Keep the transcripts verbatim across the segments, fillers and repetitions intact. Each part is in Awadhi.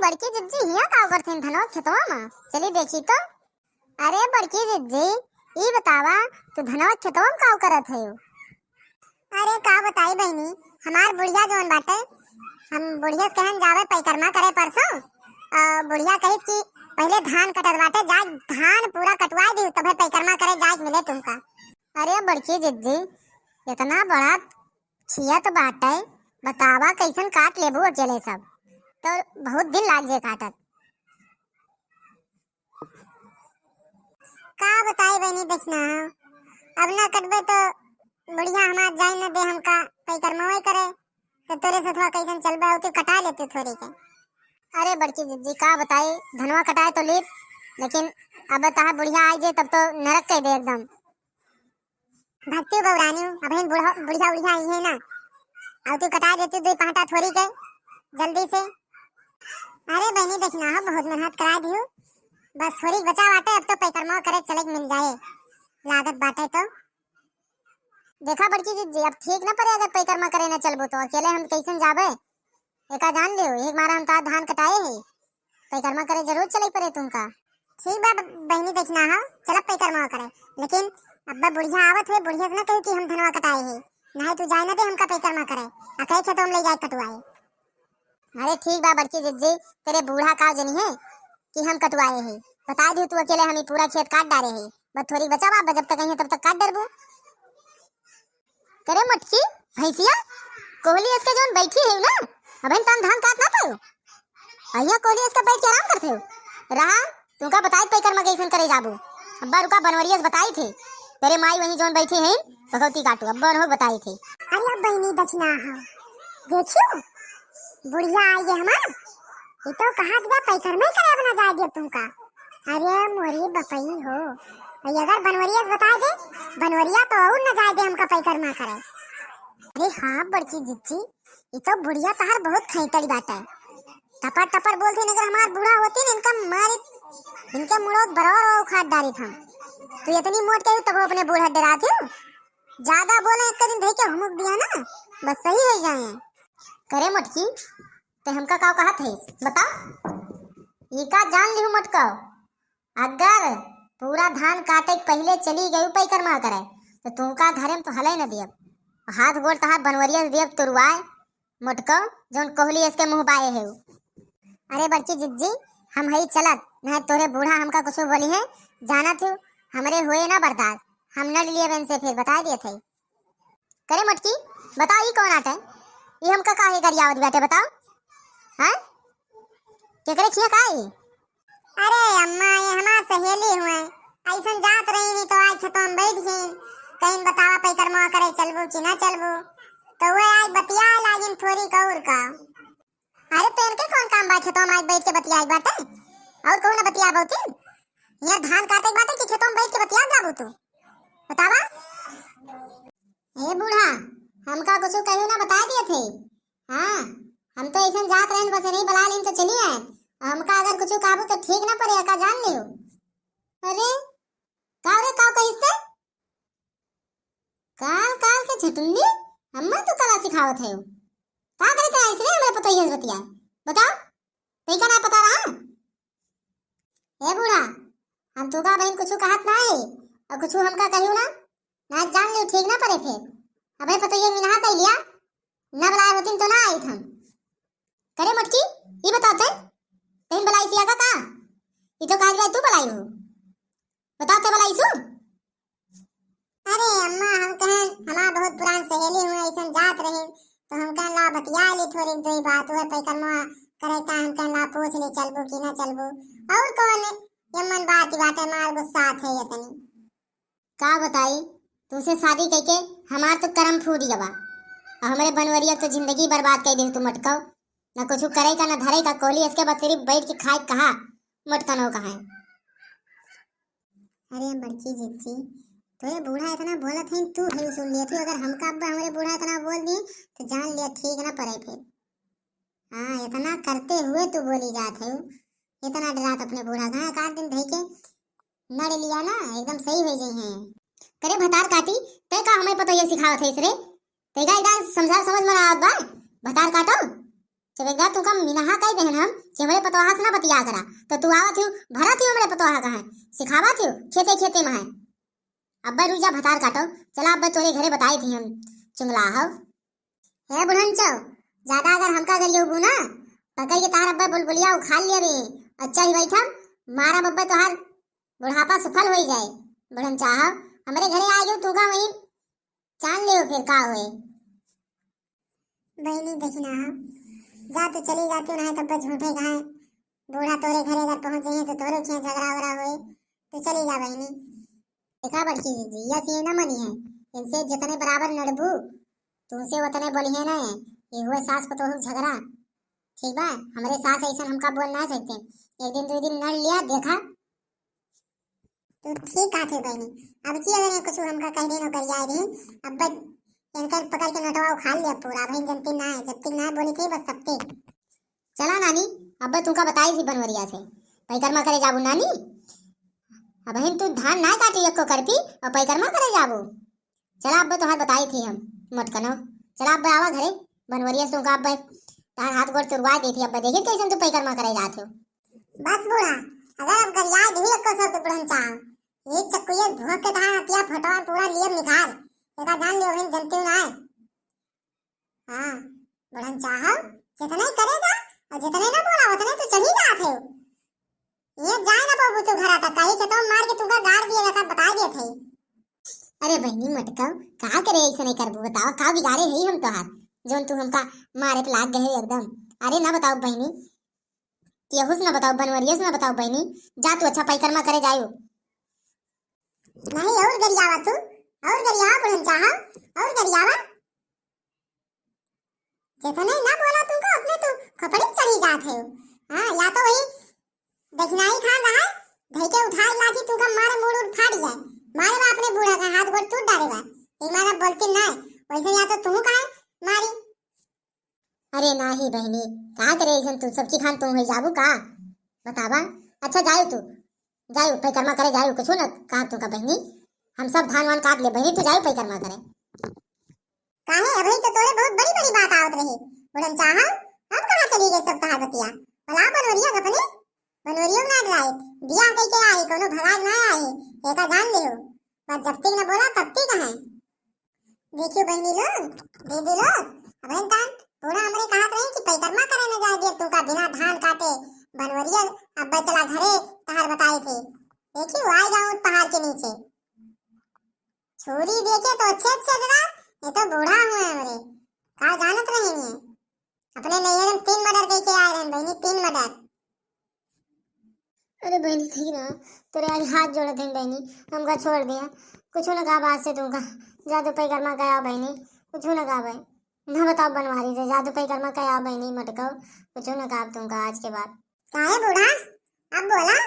बड़की जिज्जी, हियाँ का करथिन धनवा खेतवा में? चली देखी तो। अरे बड़की जिज्जी, ई बतावा, तू धनवा खेतवा में का करत है? अरे का बताई बहिनी, हमार बुढ़िया जौन बाटे, हम बुढ़िया से कहन जावे पैकरमा करे परसों, अ, बुढ़िया कहिस कि पहिले धान कटत बाटे, जा धान पूरा कटवाए दी, तबे पैकरमा करे जाए के मिले तुमका। अरे बड़की जिज्जी, इतना बड़ा खियत बाटे, बतावा कैसन काट लेबू अकेले सब, तो बहुत दिन लाग जाए काटत। का बताई बहिनी, देखना, अब ना कटबे तो बुढ़िया हमार जाए न दे हमका पैकरमवे करे, तो तोरे से थोड़ा कैसन चलबे होती, कटा लेती थोड़ी के। अरे बड़की जिज्जी, का बताई, धनवा कटाए तो लीत, लेकिन अब तहार बुढ़िया आई जे तब तो नरक कह दे एकदम। भक्ति बउरानी, अबहिन बुढ़ा, बुढ़िया उढ़िया आई है ना, अब तू कटा देती दो पहाटा थोड़ी के जल्दी से। अरे बहिनी, देखना हो, बहुत मेहनत करा दियो, बस थोड़ी बचा बाटे, अब तो पैकरमा करे चले के मिल जाए, लागत बाटे तो। देखा बड़की जिज्जी, अब ठीक ना पड़े अगर पैकरमा करे ना चलबो तो, अकेले हम कैसन जाबे? एका जान लियो, एक मारा हम तार धान कटाए है, पैकरमा करे जरूर चले पड़े तुमका। ठीक बा ब-, बहिनी, देखना हो, चलब पैकरमा करे, लेकिन अब्बा बुढ़िया आवत हुए, बुढ़िया से ना कही कि हम धनवा कटाए है, नहीं तू जाए ना दे हमका पैकरमा करे, अकई खेत हम ले जाए कटवाए। अरे ठीक बा बड़की जिज्जी, तेरे बूढ़ा का जनी है कि हम कटवाए है, बता दियो तू अकेले हम ई पूरा खेत काट डारे है, बस थोड़ी बचा बा, जब तक आई है तब तक काट डरबू। करे मोटकी, भैंसिया, कोहली इसके जौन बैठी है ना, अबहिन तन धान काट ना पायो। अहिया कोहली इसके बैठ के आराम करते हो। रहा, तुमका बताई पैकरमा कैसन करे जाबू। अब्बा रुका बनवरिया से बताई थे। तेरे माई वहीं जौन बैठी है, भगवती काटू, अब्बा उन्हों बताई थे। अरे अब बहिनी दक्षिणा हो। देखियो, बुढ़िया आई है हमार। ये तो कहा दिया पैकरमा करे अब ना जाए दे तुमका। अरे मोरी बपई हो, ये अगर बनवरिया से बताए दे, बनवरिया तो और न जाए दे हमका पैकरमा करे। अरे हाँ बड़की जिज्जी, ये तो बुढ़िया तहार बहुत खैतड़ी बाटे, टपर टपर बोलती, अगर हमार बूढ़ा होती न इनका मारी, इनके मुड़ो बरोर उखाड़ डारी हम। तू इतनी मोट के तब अपने बूढ़ा डराती हो, ज्यादा बोले एक दिन धई के हुमुक दिया ना, बस सही हो जाए। करे मोटकी, ते हमका का कहत है, बता। ई का जान लिहू मोटका, अगर पूरा धान काटे के पहिले चली गई पैकरमा करे, तो तुमका घरे में तो हले न दियब। हाथ गोड़ तहार बनवरिया से दियब तुरवाए, मोटको, जौन कोहली इसके मुँह बाए है उ। अरे बड़की जिज्जी, हम हई चलत, नहीं तोरे बूढ़ा हमका कुछ बोली है, जानत हूँ, हमरे हुए ना बर्दाश्त, हम न लिए बेन से फिर बता दिए थे। करे मोटकी, बताओ ई कौन आटे? ई हमका काहे गरियावत बाटे बताओ? हैं? केकरे खिया का ई? अरे अम्मा, ये हमार सहेली हुए, ऐसन जात रही नहीं तो आज खेतों में बैठ गई। कहीं बतावा पैकरमा करे चलबू कि ना चलबू, तो वह आज बतिया लागिन थोड़ी कौर का। अरे तो इनके कौन काम बा खेतों में आज बैठ के बतियाई बाटे? और कहूँ ना बतिया बहुतिन, यहाँ धान काटे के बाटे कि खेतों में बैठ के बतिया जाबू तू? बतावा। ए बूढ़ा, हमका कुछ कहियो ना बता दिए थे। हाँ, हम तो ऐसन जात रहन, बस नहीं बला लेन तो चली आए। हमका अगर कुछ कहबू तो ठीक ना पड़े, का जान लियो। अरे, का रे, का कहिस ते? काल काल के झटुल्ली, अम्मा तू कला सिखावत है। का करे ते ऐसने हमरे पतोहिया से बतिया? बताओ, तैका ना पता रहा? ए बूढ़ा, हम तोका बहिन कुछ कहत ना है, और कुछ हमका कहियो ना, ना जान लियो ठीक ना पड़े फिर। अबे पतोहिया मिनहा कह लिया, ना बुलाए होतिन तो ना आई हम। करे मोटकी, ई बताओ ते, तैन बुलाई सिया का का? ई तो काज भाई तू बुलाई हो। बताओ ते बुलाई सु? अरे अम्मा, हम कहन, हमार बहुत पुरान सहेली हुए, ऐसन जात रही, तो हम कहन ला बतिया ली थोड़ी दो बात, वह पैकरमा करे का हम कहन ला पूछ ली चलबू कि ना चलबू। और कौन ये मन बात ही बात है, मार गुस्सा थे ये तनी। का बताई, तुमसे शादी कइके हमार तो करम फूट गवा। और हमरे बनवरिया तो जिंदगी बर्बाद कर दे तू मटकाओ। ना कुछ करे का, ना धरे का, कोहली इसके बस सिर्फ बैठ के खाए कहा, मटकनो कहा है। अरे बड़की जिज्जी, तोरे बूढ़ा इतना बोलत है, तू भी सुन लिया थी। अगर हमका अब हमरे बूढ़ा इतना बोल दी, तो जान लिया ठीक ना पड़े फिर। हाँ, इतना करते हुए तू बोली जात है, इतना डरात अपने बूढ़ा का, एक आध दिन धई के नड़ लिया ना, एकदम सही हो गई है। करे भतार काटी, ते का हमें पतोहिया सिखावत है इसरे? ते का इधर समझा समझ में ना आवत बा? भतार काटो। जब एक बार तुमका मिनहा कह देहन हम कि हमरे पतोहा से ना बतिया करा, तो तू आवत हियो, भरत हियो हमरे पतोहा का है, सिखावत हियो खेते खेते में है। अब्बे रुक जा भतार काटो, चला अब्बे तोरे घरे बताई थी हम, चुंगला हव। हे बुढ़नचो, ज्यादा अगर हमका गरियौबू ना, पकड़ के तहार अब्बे बुलबुलिया उखाड़ लिया भी। अच्छा ही बैठम, मारब अब्बे तोहार बुढ़ापा सुफल होई जाए। बुढ़नचा हव, हमरे घरे आ गयो तू का वहीं जान लियो फिर का होए। बहिनी देखी ना हो, जा तू चली जाती हो, नहीं तब झूठे कहे बूढ़ा तोरे घरे अगर पहुंच जाइए तो तोरे छे झगड़ा वगड़ा होए, तो चली जा बहिनी। देखा बड़की दीदी, यस ये ना मनी है, इनसे जितने बराबर नड़बू, तुमसे उतने बोली है ना, ये हुए सास पतोह झगड़ा। ठीक बा, हमरे सास ऐसा हमका बोल ना सकते, एक दिन दो दिन नड़ लिया देखा। तो ठीक कहत है बहिनी, अब की अगर ये कुछ हमका कह दिन गरिया दिन, अब बस इनकर पकड़ के नोटवा उखाड़ लिया पूरा, बहिन जब तक ना है, जब तक ना बोली थी बस तब तक। चला नानी, अब तुमका बताई थी बनवरिया से, पैकरमा करे जाबू नानी। अब बहिन तू धान ना काटी एको करपी और पैकरमा करे जाबू। चला अब्बे तोहार बताई थी हम, मटकनो। चला अब्बे आवा घरे, बनवरिया से तुमका अब्बे तोहार हाथ गोड़ तुरवा देती, अब्बे देखी कैसन तू पैकरमा करे जात हो। बस बूढ़ा, अगर अब गरिया दिही एको शब्द बुढ़नचा, ये चक्कुए भोंक के तोहार अतिया फोटवा पूरा लियब निकाल, एका जान लियो हम जनती ना है। हाँ, बुढ़नचा हव, जितने करे जा और जितने ना बोला उतने तू चढ़ी जात है। ये जाए ना बाबू तू घरा तक, काहे के तो मार के तुमका गाड़ दिए जाता, बता दिए थे। अरे बहिनी मटकव, का करे ऐसे नहीं करबू, बताओ का बिगाड़े है हम तोहार, जोन तू हमका मारे पे लाग गए एकदम। अरे ना बताओ बहिनी, केहू से ना बताओ, बनवरिया से ना बताओ बहिनी, जा तू अच्छा पैकरमा करे जायो। नहीं और गरियावा तू, और गरियावा बुढ़नचा हव, और गरियावा। जितने ना बोला तुमको उतने तू खोपड़ी चढ़ी जात है। हाँ, या तो वही दखिनाही खान रहा है, धई के उठाए लाठी तुमका मारे मुड़ उड़ फाट जाए, मारे बा अपने बूढ़ा का हाथ गोड़ टूट डाले बा, ये मारा बोलती ना है, वैसे या तो तू काहे मारी। अरे नाही बहिनी, का करे ऐसन तू सबकी खान तू हो जाबू का? बतावा। अच्छा जायो तू, जायो पैकरमा करे जायो, कुछ ना कहा तू का बहिनी, हम सब धान वान काट ले बहिनी, तू जायो पैकरमा करे। काहे अबही तो तोरे बहुत बड़ी बड़ी बात आवत रही, बुढ़नचा हव, अब कहाँ चली गई सब तहार बतिया? बोला बनवरिया अपने, बनवरियो ना डराए, बियाह कई के आई, कोनो भगाए ना आई, एका जान लियो, बस जब तक न बोला तब तक है। देखियो बहिनी लोग, दीदी लोग, अबहिन तान पूरा हमरे कहत रही कि पैकरमा करे न जाए दिए तू का बिना धान काटे, बनवरिया अब्बे चला घरे तहार बताए थे। देखियो आई जाऊँ पहाड़ के नीचे। छुरी देखे तो अच्छे अच्छे डरा, ये तो बूढ़ा हुए हमरे। का जानत रही है? अपने नैहर में तीन मर्डर कई के आए रहन बहिनी, तीन मर्डर। अरे बहिनी ठीक ना, तोरे आज हाथ जोड़त हन बहिनी, हमका छोड़ दिया, कुछ ना कहा आज से तुमका, जा तू पैकरमा कया बहिनी, कुछ ना कहा बहिनी, ना बताओ बनवारी से, जा तू पैकरमा कया बहिनी मटकव, कुछ ना कहा तुमका आज के बाद। काहे बूढ़ा, अब बोला,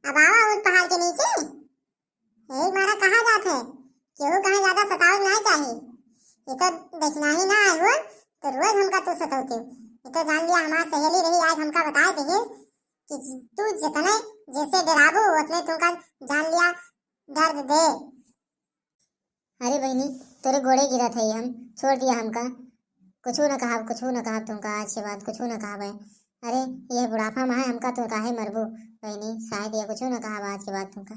अब आवा उठ पहाड़ के नीचे। यही मारा कहा जात है, केहू कहे ज्यादा सतावे ना चाही। ये तो देखना ही ना आए हो, तो रोज हमका तू सतावते हो। ये तो जान लिया हमार सहेली रही, आज हमका बताए दे कि तू जितने जैसे डराबू उतने तुमका जान लिया दर्द दे। अरे बहिनी, तोरे गोड़े गिरत है हम, छोड़ दिया हमका, कुछ न कहा, कुछ न कहा तुमका आज के बाद, कुछ न कहा। अरे, ये बुढ़ापा में है, हमका तू काहे मरबू? बहिनी, शायद ये कुछ न कहा आज के बाद तुमका।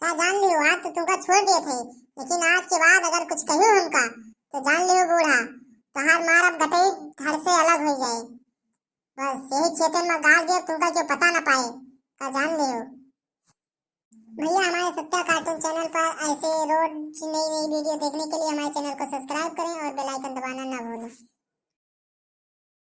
का जान लियो, आज तो तुमका छोड़ दिए थे, लेकिन आज के बाद अगर कुछ कहियो हमका, तो जान लियो बूढ़ा, तोहार मार अब गटई धड़ से अलग हो जाए। बस यही खेतन में गाड़ दियो, तुमका क्यों पता ना पाए, का जान लियो। भैया, हमारे सत्या कार्टून चैनल पर ऐसे रोज नई नई वीडियो देखने के लिए हमारे चैनल को सब्सक्राइब करें।